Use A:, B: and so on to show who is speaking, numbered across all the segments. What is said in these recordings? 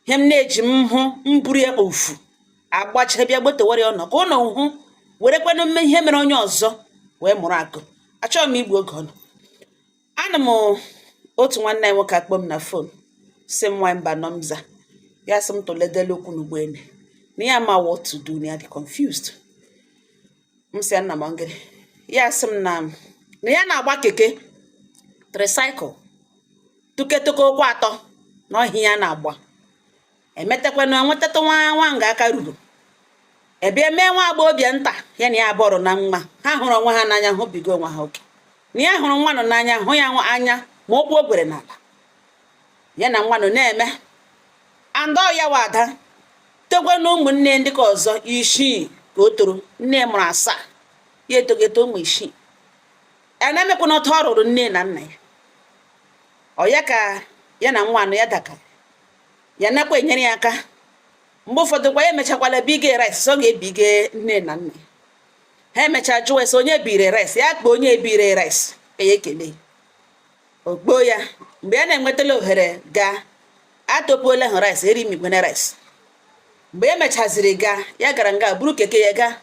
A: Ihe m na-eji m hụ mburu ya ofu agbacha bịa gbotowara ya ọnọ ka ụnụ hụ, werekwanụ mme ihe mere onye ọzọ wee mụrụ akụ. Achọghị m igbu oge ọnụ. Ana m otu nwanne anyị nwoke akpọ m na phone, si m nwa mba nọ m za ya, sị m tụledela okwu n'ugboelu na ya ma what to do, na ya dị confused. M sị ya, nna m, ngịrị? Ya sị m na ya na-agba keke tricycle, tuketoko ụkwụ atọ na ọhịa ya na-agba, emetakwana nwetatụ nwa nwa nga aka ruru ebe mee nwa agbọghọbịa nta ya na ya bọrọ na mma. Ha hụrụ onwe ha n'anya, hụbigo onwe ha oke, na ya hụrụ nwa nọ n'anya, hụ ya anya ma ụkwụ o gwere n'ala. Ya na nwa nọ na-eme andọ ya wa ada togwe na ụmụnne ndị ka ọzọ isii ka o toro. Nne mụrụ asaa, ya etogeto ụmụ isii. A na-emekwa na ọtọ ọ rụrụ nne na nna ya. Ọ ya ka ya na nwa anọ ya dakara ya nakwa enyere ya aka. Mgbe ụfọdụ kwa ya emechakwala bige rice, so ọ ga-ebige nne na nna ya. Ha emechaa jụọ ese onye bire rice, ya kpọọ onye ebire rice ka ya ekele okpo ya. Mgbe ya na-enwetala ohere gaa atopuola ha rice, eri migwene rice. Mgbe e mechaziri gaa, ya gara nga buru keke ya gaa,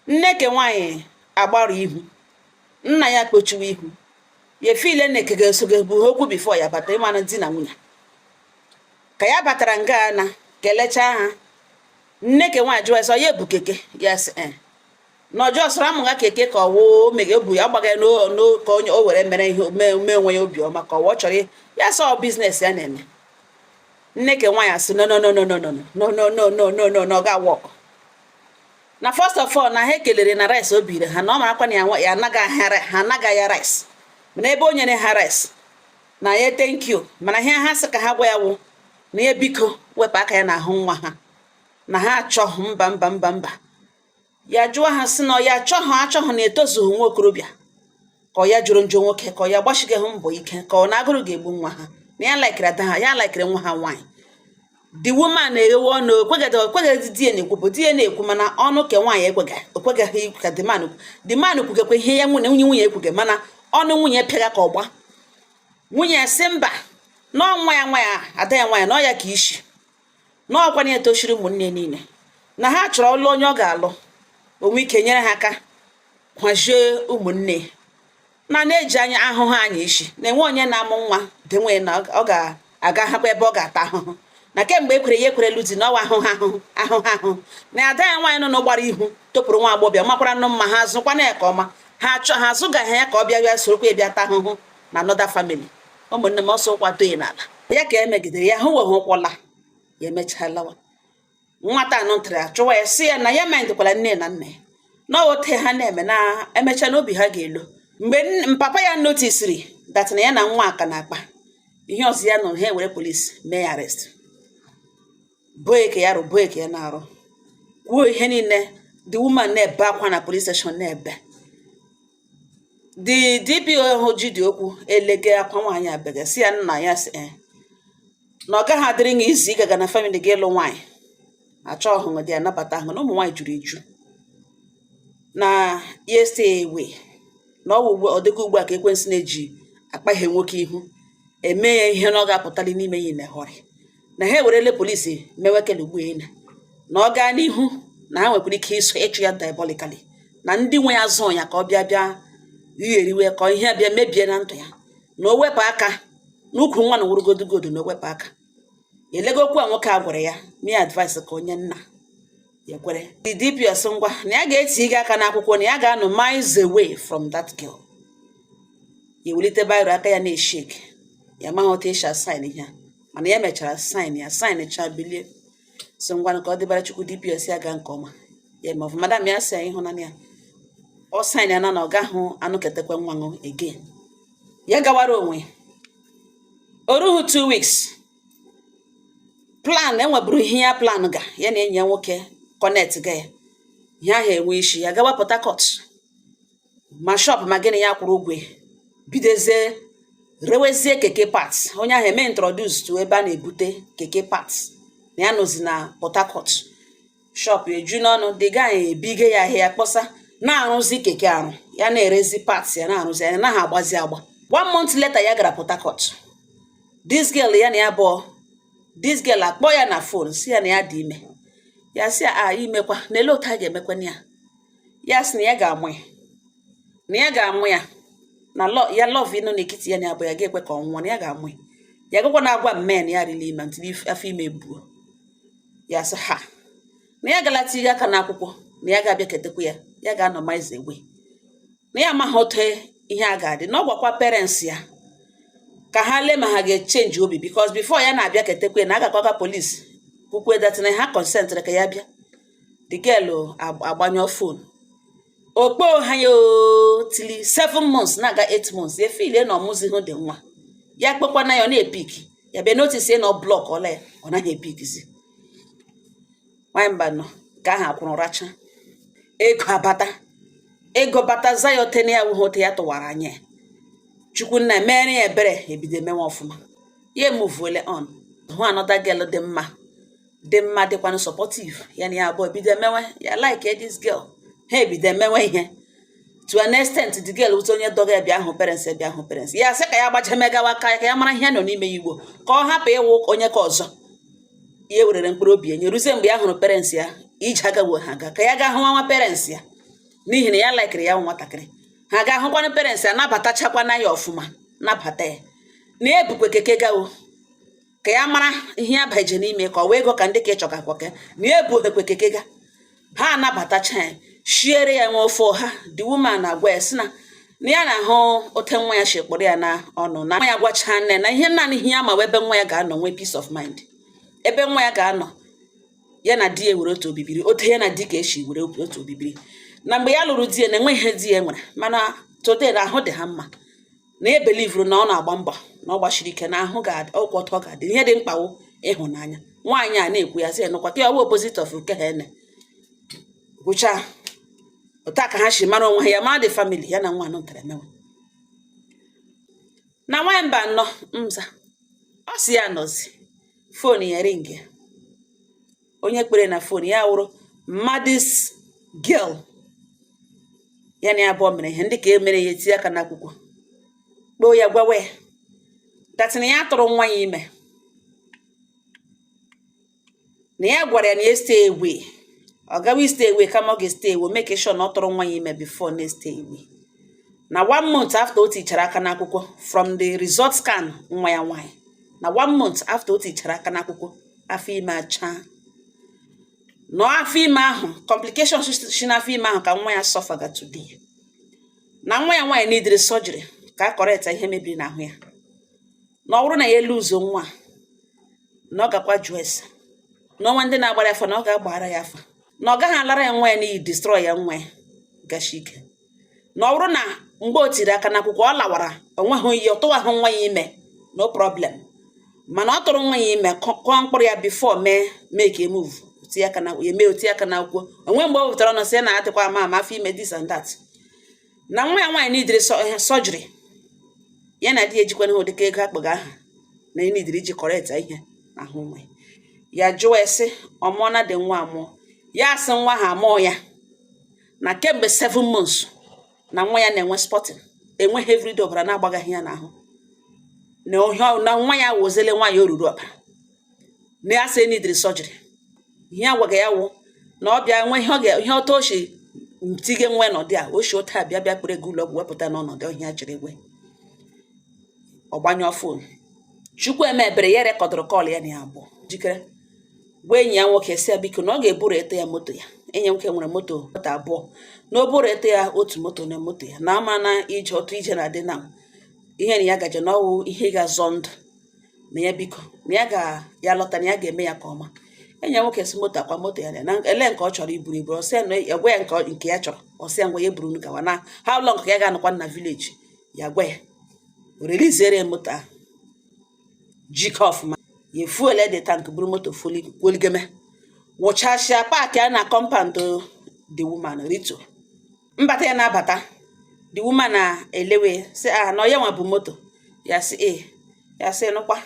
A: nne ke nwaanyị agbarụ ihu, nna ya kpochiwa ihu ya, efile na ekege esoge bụ ha okwu before ya bata. Ịmanụ di na nwunye ka ya batara nga na kelechaa ha, nne ke nwaanyị jụọ sọ ya ebu keke, ya sị ee, na ọjọọ sọrọ amụga keke ka ọwụ omege ebu ya gbaga ya ka onye o were mere ihe mee onwe ya obiọma, ka ọwụ ọ chọrọ ya sọ business ya na-eme. Nne ke nwaanyị asị, "No, no, no, no, no, no, no, no, no, no, no, no, no, ọ ga-work." Na first of all, na ha ekelere na rice o biri ha, na ọ marakwa na ya anaghị ahịa ha, anaghị ya rice, mana ebe o nyere ha rice na ya, thank you. Mana ihe ha sị ka ha gwa ya wụ na ya biko wepụ aka ya n'ahụ nwa ha, na ha achọghị. Mba, mba, mba, mba. Ya jụọ ha sị na ya achọghị, achọghị, na etozughị nwa okorobịa, ka ọ ya jụrụ njọ nwoke, ka ọ ya gbachige ha mbọ ike, ka ọ na agụrụ ga-egbu nwa ha, na ya likeri ada ha, ya likeri nwa ha nwaanyị. The woman na-eghewe ọnụ, okweghị, okweghị. Di ya na-ekwu bụ di ya na-ekwu, mana ọnụ ke nwaanyị ekweghị, okweghị ka the man, the man kwugekwa ihe ya nwunye nwunye ekwuge, mana ọnụ nwunye pịaga ka ọgba. Nwunye ya sị mba, nọọ nwa ya nwa ya, ada ya nwaanyị, nọọ ya ka ishi n'ọkwa na etochiri ụmụnne niile, na ha chọrọ ọlụ onye ọ ga-alụ onwe ike nyere ha aka kwazie ụmụnne, na na-eji anya ahụhụ anya isi na-enwe onye na-amụ nwa dị nwunye na ọ ga-aga hakwa ebe ọ ga-ata ahụhụ, na kemgbe ekwere ya ekwerelu di na ọwa ahụhụ, ahụhụ, ahụhụ, ahụhụ, na ada ya nwaanyị nọ n'ụgbara ihu topụrụ nwa agbọbịa makwara nụ mma, ha zụkwana ya ka ọma, ha achọ ha azụgaghị ya ka ọ bịa bịa sorokwa ya bịa taa ahụhụ na another family. Ụmụnne m, ọsọ ụkwụ atọghị n'ala ya ka emegidere ya hụ wee ụkwụla ya. Emechaa lawa, nwata anọ ntara achụwa ya, sị ya na ya mendikwala nne na nna ya na ote ha na-eme na emecha n'obi ha ga-elo. Mgbe papa ya notisiri that na ya na nwa aka na-akpa ihe ọzọ, ya nụrụ ha ewere polisi mee ya arrest, boe ka ya rụ, boe ka ya na-arụ, kwuo ihe niile. The woman na-ebe akwa na police station, na-ebe. The DPO hụ ji dị okwu elege akwa nwaanyị abega, si ya nna ya sị eh, na ọ gaghị adịrị gị izu ịgaga na family gị ịlụ nwaanyị, achọghị dị anabata ahụ na ụmụ nwaanyị juru eju, na ya stay away, na ọ wụ ọ dịgo ugbu a ka ekwensu na-eji akpaghe nwoke ihu eme ya ihe na ọ ga-apụtali n'ime ya inehọrị, na ha ewerele polisi mewe kele ugbu a, na ọ gaa n'ihu na ha nwekwara ike iso ịchụ ya diabolically, na ndị nwe ya zụọ ya ka ọ bịa bịa righeriwe, ka ihe bịa mebie na ndụ ya, na o wepụ aka n'ukwu nwa na wurugodugodu, na o wepụ aka elego okwu a nwoke a gwara ya mee advice ka onye nna ya kwere. The DPO sị ngwa, na ya ga-eti gị aka n'akwụkwọ, na ya ga-anọ miles away from that girl. Ya ewelite biro, aka ya na-eshake, ya amaghị otu esi asign ihe a, mana ya mechara sign ya, sign cha, bilie, so ngwanụ, ka ọ dịbara Chukwu. DPO si ya gaa nke ọma, ya eme ọfụma. Madam ya sị ya ịhụnanya ya, ọ sign ya na ọ gaghị anụketekwa nwa ṅụ again. Ya gawara onwe. O rughị 2 weeks, plan enweburu ihe ya plan ga ya na enyi ya nwoke connect ga ya, ihe ahụ enwe isi. Ya gawa Port Harcourt, ma shop ma gịnị, ya kwụrụ ụgwọ ya, bidozie rewezie keke parts. Onye ahụ eme introduce to ebe a na-ebute keke parts, na ya nọzi na Port Harcourt, shop eju n'ọnụ. The guy ebige ya ahịa, kpọsa, na-arụzi keke arụ, ya na-erezi parts, ya na-arụzi ya, naghị agbazi agba. One month later, ya gara Port Harcourt, this girl ya na ya bụ This girl akpọ ya na phone, si ya na ya dị ime. Ya sị ya, a imekwa na ele otu a ga-emekwana ya? Ya sị na ya ga-amụ ya, na ya ga-amụ ya, na ya love ịnọ n'etiti ya na abụ ya ga-ekwe ka ọ nwụọ, na ya ga-amụ ya. Ya gakwa na agwa mme na ya rịla ime ntiri afọ ime buo. Ya sị ha na ya gala tinye aka n'akwụkwọ, na ya ga-abịa ketekwa ya, ya ga-anọ miles away, na ya amaghị otu ihe a ga-adị, na ọ gwakwa parents ya ka ha lee ma ha ga-echange obi, because before ya na-abịa ketekwa ya, na a ga-akọga police kwukwe that na ha consent ka ya bịa. The girl agbanyụọ phone okpo ha ya till 7 months na-aga 8 months, efilie na ọmụzighị dị nwa ya kpekwana ya, ọ na-epick. Ya bịa notice na ọ block ọla ya, ọ naghị epickzi. Nwanyị mba nọ ka ahụ akwụrụ racha ego abata, ego bata za ya ote na ya wụghị ote ya tụwara anya ya. Chukwu nna mere ya ebere, ebido emewe ọfụma, ya emovuole on, hụ another girl dị mma, dị mma, dịkwanụ supportive. Ya na ya abụọ ebido emewe. Ya like this girl, ha ebido emewe ihe to an extent. The girl wute onye dọga ya bịa hụ parents ya, bịa hụ parents ya, sị ka ya gbajemegawa aka ka ya mara ihe nọ n'ime ya igbo, ka ọ hapụ ịwụ onye ka ọzọ. Ya werere mkpụrụ obi ya nyeruzie. Mgbe ya hụrụ parents ya, ije agawo ha aga ka ya gaa hụ nwa parents ya, n'ihi na ya likeri ya nwatakịrị. Ha ga-ahụkwanụ parents ya, nabatachakwana ya ọfụma, nabata ya na ebukwe keke gawo ka ya mara ihe ya baje n'ime, ka ọ wee ego ka ndị ka ịchọgakwa ka na ya ebughekwe keke ga. Ha anabatacha ya, shiere ya nwa ofe ọha. The woman na-agwa ya sị na ya na-ahụ ote nwa ya si kpọrọ ya na ọnụ, na nwa ya gwacha nne na ihe naanị ihe ya ma ebe nwa ya ga-anọ nwee peace of mind, ebe nwa ya ga-anọ, ya na di ya were otu obibiri, otu ya na di ka esi were otu obibiri. Na mgbe ya lụrụ di ya, na enweghị ihe di ya nwere, mana today na ahụ dị ha mma, na e believeru na ọ na-agba mbọ, na ọ gbachiri ike, na ahụ ga ọkwụ ọtọ ga-adị. Ihe dị mkpa wụ ịhụnanya. Nwaanyị a na-ekwu ya sị ya nụkwa ka ya ọwụ opposite of nke ha ene gwụcha. Otu a ka ha si mara onwe ha, ya mara the family ya na nwa anọ ntara emewe. Na nwaanyị mba nnọọ nza, ọ sị ya nọzi, phone ya ring. Onye kpere na phone ya wụrụ Madis girl ya na ya abụọ mere ihe ndị ka e mere ya etinye aka n'akwụkwọ, kpoo ya, gwawa ya that na ya tụrụ nwa ya ime, na ya gwara ya na ya stay away, ọ gawa stay away, kama ọ ga-stay away, make sure na ọ tụrụ nwa ya ime before na stay away. Na one month after o tichara aka n'akwụkwọ from the result scan nwa ya nwaanyị, na one month after o tichara aka n'akwụkwọ, afọ ime achaa. Nọ afọ ime ahụ, complications si n'afọ ime ahụ ka nwa ya suffer today, na nwa ya nwaanyị neediri surgery ka a correct ihe mebiri n'ahụ ya, na ọ bụrụ na ya elu ụzọ nwa a, na ọ gakwa jụọ ese n'ọnwa ndị na-agbara ya afa, na ọ ga-agbara ya afa, na ọ gaghị alara ya nwa ya n'iyi, destroy ya nwa ya gashi ike. Na ọ bụrụ na mgbe o tiri aka n'akwụkwọ ọ lawara onweghị ihe ọ tụwahụ nwa ya ime, no problem, mana ọ tụrụ nwa ya ime, kụọ mkpụrụ ya before mee make a move, tinye aka na ya mee otinye aka n'akwụkwọ onwe. Mgbe o wetara ọnụ sị na adịkwa ama ama afọ ime this and that, na nwa ya nwaanyị neediri surgery, ya na di ya ejikwana ha ụdịka ego akpọga aha na ya neediri iji correct ihe n'ahụ nwa ya. Ya jụọ ya sị ọ mụọ na dị nwa amụọ? Ya sị nwa ha amụọ ya, na kemgbe 7 months na nwa ya na-enwe spotting, enweghị everyday ọbara na-agbagaghị ya n'ahụ, na ohe na nwa ya wozele nwaanyị oruru ọbara, na ya sị neediri surgery. Ihe a gwaga ya wụ na ọ bịa nwee ihe ọ ga ihe ọtọ o si ntige nwa nọdụ a, o si otu a bịa kpere ego ụlọ ọgwụ wepụta n'ọnọdụ ọhịa jiri gwe. Ọ gbanyụọ phone. Chukwu eme ebere, ya recordụrụ call ya na ya abụọ jikere gwa enyi ya nwoke, si ya biko na ọ ga-eburu ete ya moto ya. Enyi ya nwoke nwere moto abụọ, na o buru ete ya otu moto na moto ya, na ama na ije otu ije na-adị na ihe na ya gaje na ọwụ ihe ga-azọ ndụ, na ya biko na ya ga ya lọta, na ya ga-eme ya ka ọma. Enyi ya nwoke si moto akwa moto ya na ele nke ọ chọrọ iburu iburu, ọsị ya na ya gwa ya nke ya chọrọ. Ọsị ya ngwa, ya eburu gawa, na how long ka ya ga-anọkwa na village? Ya gwa ya, o releasiere ya moto ahụ, jike ọfụma, ya efuele the tank, buru moto kwoligeme wụchasịa, park ya na compound the woman rito. Mbata ya na-abata, the woman na-elewe, sị a na ya nwa bụ moto ya. Sị ee. Ya sị nụkwa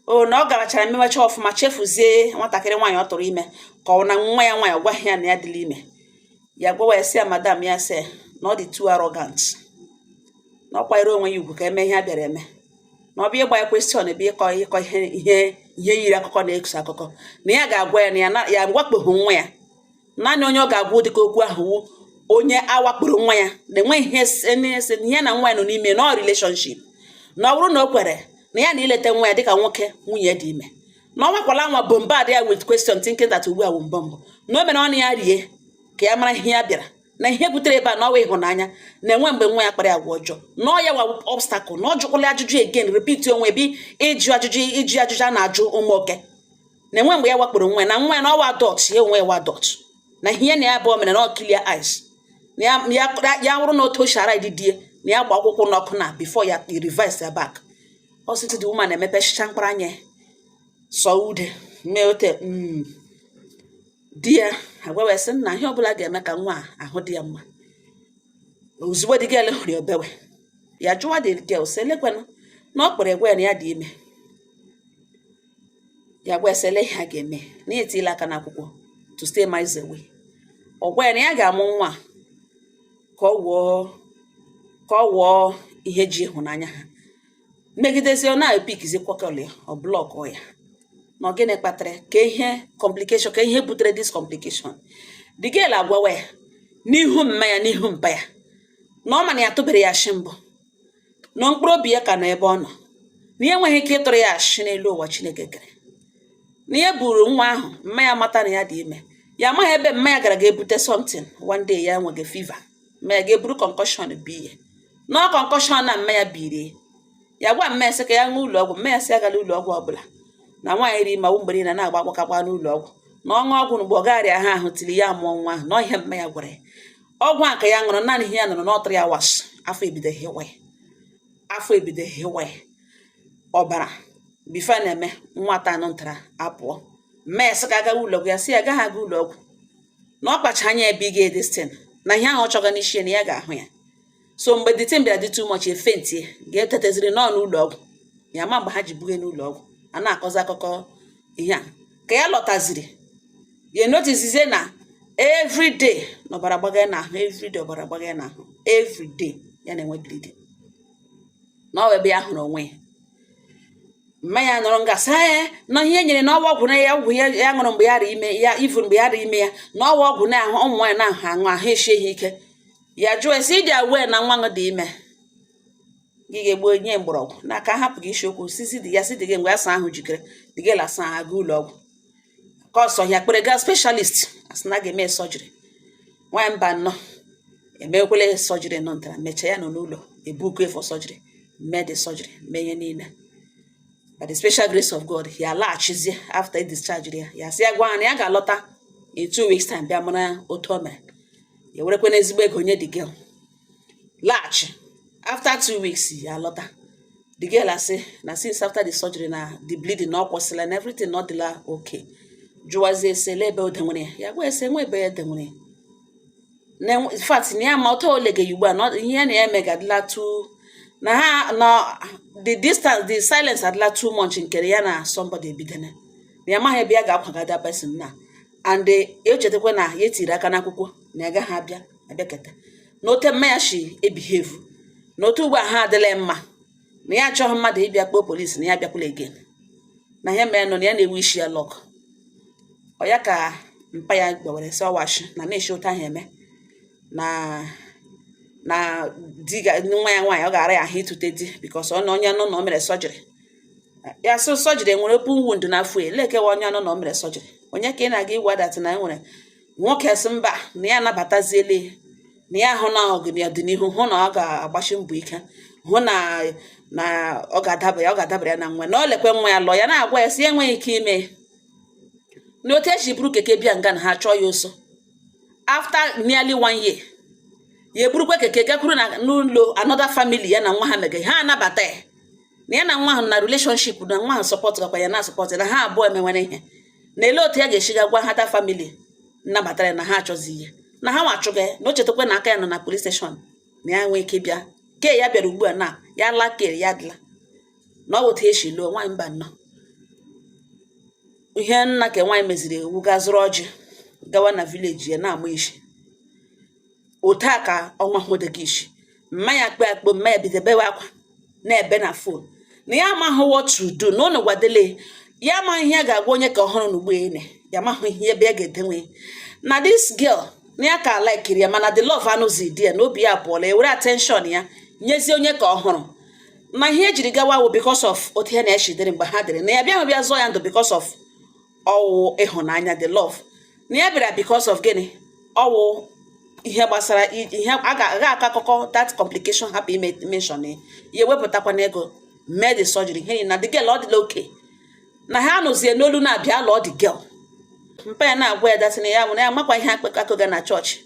A: o, na ọ garachara mmewecha ọfụma, chefuzie nwatakịrị nwaanyị ọ tụrụ ime, ka ọ na nwa ya nwaanyị ọ gwaghị ya na ya dịla ime. Ya gwawa ya, sị ya madam, ya sị na ọ dị too arrogant, na ọ kwanyere onwe ya ugwu ka eme ihe a bịara eme, na ọ bịa ịgba ya question, ebe ịkọ ihe Ihe yiri akụkọ na-eso akụkọ na ya ga-agwa ya na ya ya wakpoghị nwa ya. Naanị onye ọ ga-agwa dịka okwu ahụ wụ onye awakporo nwa ya, na enweghị ihe ese ya na nwa ya nọ n'ime na relationship, na ọ bụrụ na o kwere na ya na ileta nwa ya dịka nwoke nwunye dị ime, na ọ nwakwala nwa bombard ya with question, thinking that ugbu a wụ mbọ mbụ na o mere ọnụ ya rie ka ya mara ihe ya bịara na ihe butere ebe a, na ọwa ịhụnanya na-enwe mgbe nwa ya kpara agwa ọjọọ, na ọ ya wa obstacle, na ọ jụkwala ajụjụ again, repeat onwe bi ịjụ ajụjụ, ịjụ ajụjụ a na-ajụ ụmụ oke, na-enwe mgbe ya wakporo nwa ya, na nwa ya na ọwa adult, ya onwe ya wa adult, na ihe na ya abụọ mere na ọ clear eyes, na ya ya ya wụrụ na otu o si ara dị die na ya gba akwụkwọ n'ọkụ na before ya reverse ya back. Ọ sị the woman emepechicha mkpụrụ anya, sọ ude mee ote di ya agwa sị nna ihe ọbụla ga-eme ka nwa a ahụ dị ya mma. Ozugbo the girl hụrụ ya, obewe. Ya jụwa the girl sị elekwanụ na ọ kpọrọ egwe ya na ya dị ime. Ya gwa ya sị ele ihe a ga-eme, na ya etila aka n'akwụkwọ to stay miles away. Ọ gwa ya na ya ga-amụ nwa a ka ọ wụọ ihe ji ịhụnanya ha megidezie. Ọ na-epikizi kwakọl ya, ọ block ya. Na ọ gịnị kpatara ka ihe complication, ka ihe butere this complication? The girl agwawa ya n'ihu mma ya, n'ihu mpa ya, na ọ ma na ya tụbere ya ashị mbụ, na mkpụrụ obi ya ka nọ ebe ọ nọ, na ya enweghị ike ịtụrụ ya ashị n'elu ụwa Chineke kere, na ya buru nwa ahụ. Mma ya mata na ya dị ime, ya amaghị ebe mma ya gara ga-ebute something. One day ya enweghị fever, mma ya ga-eburu concoction bi ya na concoction na mma ya biri ya. Gwa mma ya sị ka ya ṅụọ ụlọ ọgwụ. Mma ya sị agala ụlọ ọgwụ ọbụla, na nwaanyị ri ma mgbe niile na-agba agbakakwa n'ụlọ ọgwụ, na ọṅụ ọgwụ mgbe ọ gagharị ha ahụ tiri ya mụọ nwa ahụ. Na ihe mma ya gwara ya, ọgwụ a ka ya ṅụrụ, naanị ihe ya nụrụ na ọ 3 hours, afọ ebido hiwe ya, afọ ebido hiwe ya ọbara before na-eme nwa atọ anọ ntara apụọ. Mma ya sị ka agawa ụlọ ọgwụ. Ya sị ya agaghị aga ụlọ ọgwụ, na ọ kpacha anya ebe ị ga destin na ihe ahụ ọ chọga n'isi ya, na ya ga-ahụ ya. So mgbe the thing bịara dị too much, efentie ga-eteteziri nọ n'ụlọ ọgwụ. Ya ma mgbe ha ji buge n'ụlọ ọgwụ, a na-akọzi akụkọ ihe a ka ya lọtaziri, ya notizizie na everyday na ọbara gbaga ya n'ahụ, everyday ọbara gbaga ya n'ahụ, everyday ya na-enwe bleeding, na ọ ebe ya hụrụ onwe ya. Mma ya nọrọ nga sị ee na ihe nyere na ọwa ọgwụ na ya ọgwụ ya ya ṅụrụ mgbe ya dị ime ya, even mgbe ya dị ime ya, na ọwa ọgwụ na ahụ ụmụ nwaanyị na-ahụ aṅụ ahụ eshie ha ike. Ya jụọ esi ịdị aware na nwa ṅụ dị ime, gị ga-egbu nye mgbọrọgwụ na aka hapụ gị isiokwu sisi dị ya si dị gị mgbe asa ahụ jikere dị gị lasa aga ụlọ ọgwụ ka ọsọ ya kpere gaa specialist, asị na a ga-eme surgery. Nwaanyị mba nnọọ emekwele surgery nọ ntara mechaa, ya nọ n'ụlọ ebuku for surgery, mee the surgery, mee ihe niile. By the special grace of God, ya laghachizie. After discharge ya, ya sị ya gwa ha na ya ga-alọta in 2 weeks time, bịa mara otu o mere. Ya werekwa n'ezigbo ego nye the girl, laghachi. After 2 weeks ya lọta, the girl asị na since after the surgery na the bleeding na ọ kwụsịla, na everything na ọ dịla okay. Jụwazie ese ele ebe o denwere ya. Ya gwa ese enwe ebe ya denwere ya, na in fact na ya ma otu ole ga ugbu a na ihe na ya eme ga-adịla too, na ha na the distance, the silence adịla too much nke ya na somebody ebidona, na ya amaghị ebe ya ga-akwagada person na and echetakwa na ya etiri aka n'akwụkwọ na ya agaghị abịa abịaketa na ote mma ya shi ebehave na otu ugbu a ha adịla mma, na ya achọghị mmadụ ịbịa kpọọ polisi, na ya abịakwala again, na ihe mere nọ na ya na-ewe isi ya luck. Ọ ya ka mpa ya gbawara sị ọwashi na na-eshi otu ahụ eme na di ga nwa ya nwaanyị ọ ga-ara ya ahụ ịtụte di, because ọ na onye nọ na o mere surgery. Ya sị surgery nwere open wound n'afọ ya lekewa onye nọ na o mere surgery, onye ka ị na-aga ịgwa that na enwere nwoke sị mba, na ya anabataziele, na ya hụ na ọdịnihu, hụ na ọ ga-agbachi mbọ ike, hụ na ọ ga-adaba ya, ọ ga-adabara ya na nwa, na ọ lekwe nwa ya lụọ. Ya na-agwa ya sị ya enweghị ike ime na otu esi buru keke bịa nga na ha chọọ ya ụsọ. After nearly one year, ya eburukwa keke gakwuru na n'ụlọ another family ya na nwa ha mege ha anabata ya, na ya na nwa ahụ na relationship, na nwa ahụ support gakwa ya na support, na ha abụọ emenwere ihe. Na ele otu ya ga-esi ga gwa ha that family nnabatara ya na ha achọzi ihe, na ha nwa achụga ya, na o chetakwa na aka ya nọ na police station, na ya nwee ike bịa ke ya bịara ugbu a na ya laa ke ya dịla na ọ bụ otu esi lụọ. Nwaanyị mba nnọọ, ihe nna ke nwaanyị meziri ewu ga zụrụ ọjị gawa na village ya na-ama isi otu a ka ọnwa hụdịga isi. Mma ya kpe akpo, mma ya bido bewe akwa na-ebe na phone na ya amaghị what to do, na ụnụ gwadele Ya amaghị ihe a ga-agwa onye ka ọhụrụ na ugbo ene ya amaghị ihe ebe ya ga-edenwe na this girl na ya ka likiri ya, mana the love anụzi di ya na obi ya apụọla. Ewere attention ya nyezie onye ka ọhụrụ, na ihe ejiri gawa wụ because of otu ihe na-eshidere mgbe ha dịrị na ya bịa bịa zụọ ya ndụ, because of ọwụ ịhụnanya, the love, na ya bịara because of gịnị, ọwụ ihe gbasara ihe a ga akọ akụkọ, that complication hapụ ime mention ya, ewepụtakwa n'ego mee the surgery, ihe na the girl ọ dịla oke na ha anụzie n'olu na-abịa lụọ the girl. Mpa ya na-agwa ya dasị na ya bụ na ya makwa ihe akụga na chọọchị,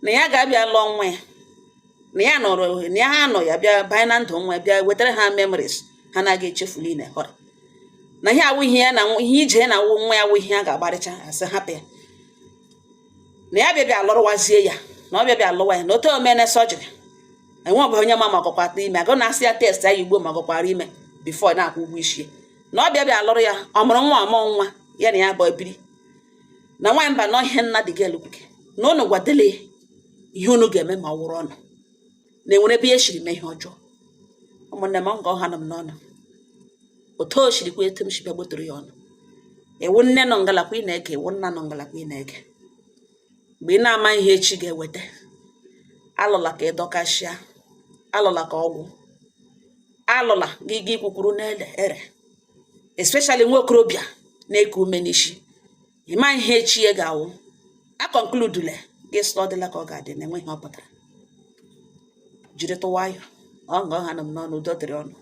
A: na ya ga-abịa lụọ nwa ya, na ya nọrọ na ya ha nọ ya bịa banye na ndụ nwa ya, bịa wetara ha memories ha na-aga echefu niile họrọ na ihe awụ ihe ya na ihe ije ya na awụ nwa ya wụ ihe a ga-agbarịcha asị hapụ ya, na ya bịa bịa lụrụwazie ya, na ọ bịa bịa lụwa ya na otu omene surgery enwe ọbụghị onye ma ma ọgọkwa ime agụ na-asị ya test ya igbo ma ọgọkwara ime before na-akwụ ụgwọ isi ya, na ọ bịa bịa lụrụ ya, ọ mụrụ nwa, ọmụ nwa ya na ya bụ ebiri na nwaanyị mba nọ. Ihe nna dị gị kwuke na unu gwadele ihe unu ga-eme ma ọ wụrụ ọnụ na enwere ebe ya eshiri mee ihe ọjọọ. Ụmụnne m, ọ nga ọha nọ m n'ọnụ otu o shirikwa etu m si bịa gbotoro ya ọnụ. Ewu nne nọ ngalakwa ị na-ege, ewu nna nọ ngalakwa ị na-ege. Mgbe ị na-ama ihe echi ga-eweta, alụla ka ị dọkashịa, alụla ka ọgwụ, alụla gị gị kwukwuru n'ele ere, especially nwa okorobịa na-eku ume n'isi, ịma ihe echi ya ga-awụ. A concludule gị sị ọ dịla ka ọ ga-adị na enweghị ọ pụtara. Jiri tụ nwayọ ọ nga ọha nọ m n'ọnụ. Udo dịrị ọnụ.